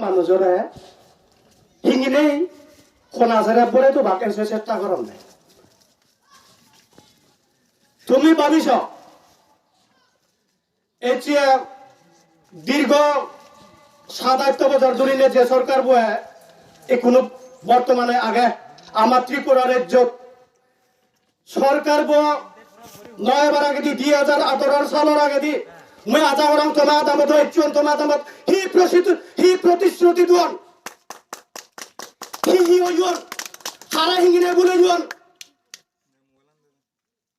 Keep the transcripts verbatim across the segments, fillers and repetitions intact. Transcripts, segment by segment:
Manujore hinginei hona sere bore dubak ese chesta goronne. Tumi babiso, ecche dirgho sat atto bojor dhurine je sorkar boe ekkuno bortomane age ama Tripura rejjot, sorkar bo noi bar agedi, dui hajar atharo salor agedi, mui aja gorong toma adamot ecchon, toma adamot hi prositu-, hi protishruti duon, hi hi oyon, hara hingine bule duon.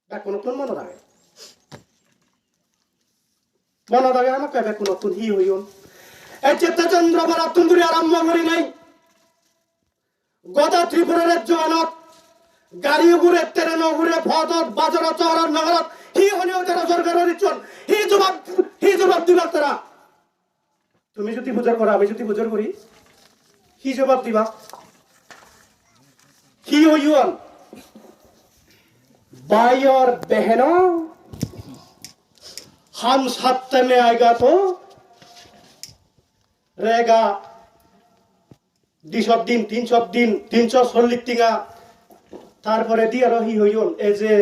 Bekkunottun monot age. Monot age amakke bekkunottun hi hoyon. Ecche te Chandraparattun dhuri arambo gurinei goda Tripura rejjoanot gari ugure, train ugure, podot, bazarot, sohorot, nogorot hi hone tara sorkaror icchon? Hi jobab, hi jobab dibak tara? Tumi jodi pujor goro, ami jodi pujor gori, hi jobab diba? Hi hoyon? भाई और बहनों, हम सत्ता में आएगा तो रहेगा দুইশো দিন, তিনশো দিন, তিনশো চল্লিশ tenga, tarpore di aro hi hoyon, ei je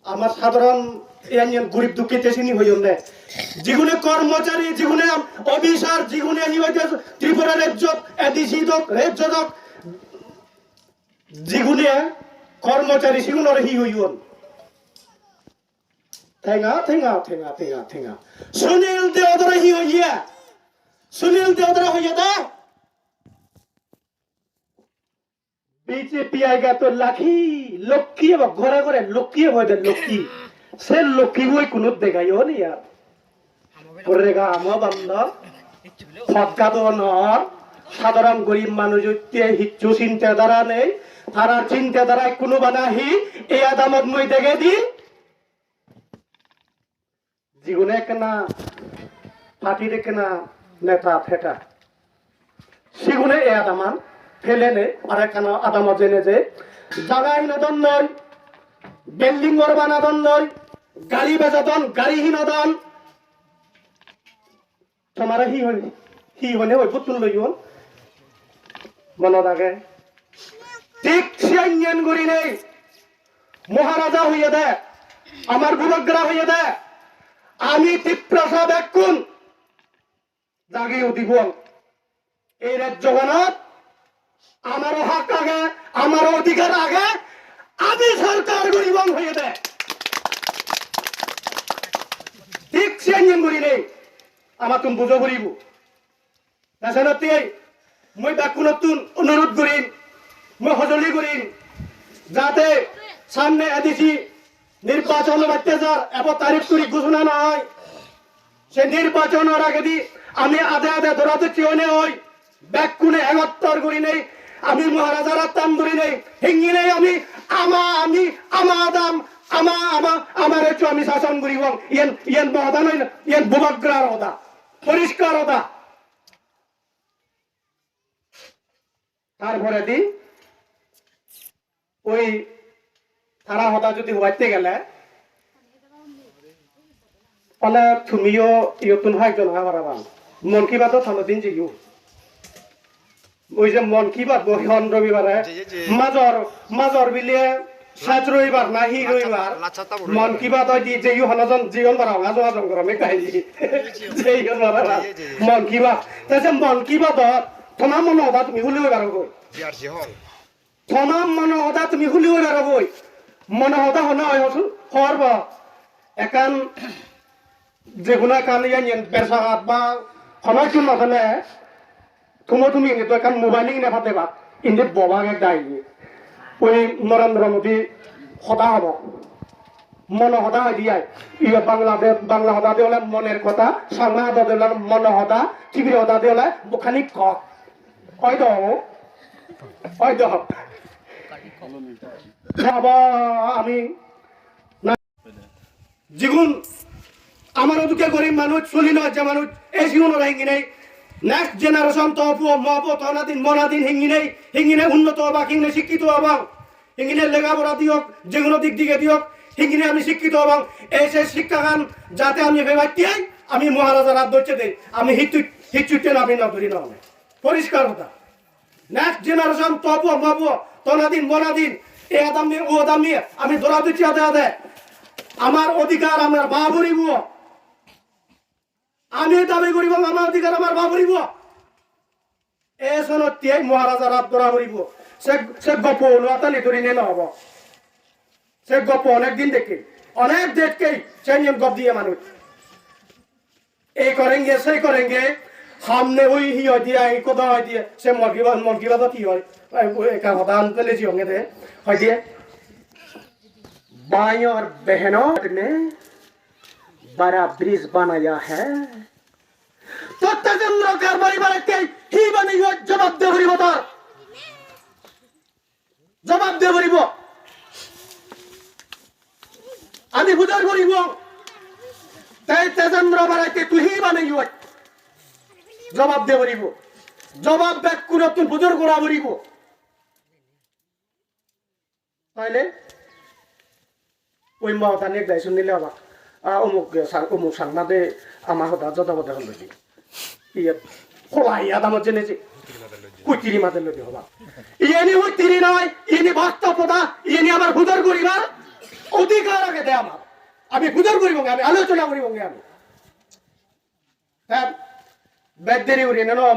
amar sadharon iyan iyan gorib dukkhite sini hoyon ne. Jigune kormochari, jigune officer, jigune hi hoide Tripura rejjot A D C dok, rejjo dok, jigune kormochari sigunore hi hoyon? Tenga, tenga, tenga, tenga, tenga. Sunil Deodare hi hoye? Sunil Deodare hoye de? B J P aige to lakhi, lokki ebo, ghore ghore lokki ebo de lokki. Se lokki boi kunu degayo ni ar. Korega amo bando. Podga do nor. Sadharon gorib manuj otte hissu chinte dhara nei. Tarar chinte dhara kunu bana hi? Ei adamot mui degedi. Jigune ekkena party-r ekkena neta theta. Sigune ei adaman pelene arekkena adamot jeinei je jaga hinodon noi, building ghor banadon noi, gari bejodon, gari hinodon. Tomare hi hon-, hi hone oi buttun loyon? Monot age. Thik siyan gurinei Maharaja hoyede, amar Bubagra hoyede, ami Tiprasa bekkun jagi udibong. Ei rejjoganot amaro hak age, amaro odhikar age, ami sorkar guribong hoyede. Thik siyan gurinei amattun bujo puribo. Te senottei mui bekkunottun onurot gurim, mui hojoli gurim, jate samne A D C nirbachon obatte jar, ebo tarik turik ghosona no oi. Se nirbachonor agedi ami ade ade dora docchi oinei oi, bekkune egottor gurinei ami Maharajar attan gurinei, hinginei ami ama ami, ama adam, ama ama, amar eccho ami sason guribong. Iyen, iyen mo hoda noi, iyen Bubagrar hoda, poriskar hoda. Tar poredi oi tara hoda jodi hobatte gele, tale tumiyo iyottun hoyekjon oi parapang. Mon Ki Baat-ot hono din jeyo. Oi je Mon Ki Baat bo hon robibare, major, major bile saj robibar na hi robibar, Mon Ki Baat oi di jeyo hono jon jiyon parapang, ajo ajo gorom ekka hi. Jeyon parapang. Mon Ki Baat. Te se Mon Ki Baat-ot toma mono hoda tumi huli hoi paro goi. Toma mono hoda tumi huli hoi paro goi. Mono hoda hona oi hosu-, hor bo. Ekkan je hono ekkan iyan iyan bersagat ba hono hissu no thele, tumo tumi indi to ekkan mobile indi pade ba, indi boba ek dai. Oi Narendra Modi hoda hobo. Mono hoda hoide ai. Ibe Bangla de, Bangla hoda de ole moner kotha, Changma hoda de ole mono hoda, Tibira hoda de ole mukhani kok. Oi do. Oi do. Baba, ami na-, jigun amar odokke gorib manuj, suli no je manuj, ei sigunore hinginei next generation to puo mo puo to nadin mo nadin hinginei, hinginei unnoto obak, hinginei sikkito obak. Hingine lega pora diyok, je hono dik dige diyok, hingine ami sikkito obong. Ei se sikkagan jate ami pebatte, ami Maharajar at docche dei. Ami hittu Kichutte nabi na duri na. Poriskar hoda. Next generation to bo, ma bo, to nadin, mo nadin, e adammi, o adammi, ami dora duchi ade ade. Amar odhikar amar ba puribo. Ami dabi guribong, amar odhikar amar ba puribo. E sonotte Maharajar at dora puribo. Se, se goppo ulo atani duri ne no hobo. Se goppo onek din dekki. Onek dekki, se niyom gop diye manuj. Ei korenge, sei korenge, hamne oi hi hoi diye, ei koda hoi diye, se mon ki baat, mon ki baat hi hoi? Ei, ei ekka hoda an pele jiyonge de, hoi diye, "भाइयों और बहनों ने बड़ा ब्रिज बनाया है।" To Tejendro kar poribar te hi baneiyo, jobab de puribo tor. Jobab de puribo. Ami pujor guribong. Te Tejendro baraite tui hi baneiyo? Jobab de puribo. Jobab bekkunottun pujor gora puribo. Taile oi mogotan ek dai sunile hoba. A, omuk, sang-, omuk Changma de ama hoda joda boda hon loide. Iye, hola iye adamot jene je. Huttiri made loide hoba. Iyeni huttiri noi, iyeni bastob hoda, iyeni amar pujor guribar odhikar agede amar. Ami pujor guribonge, ami alochona guribonge ami. Te bej deri gurine no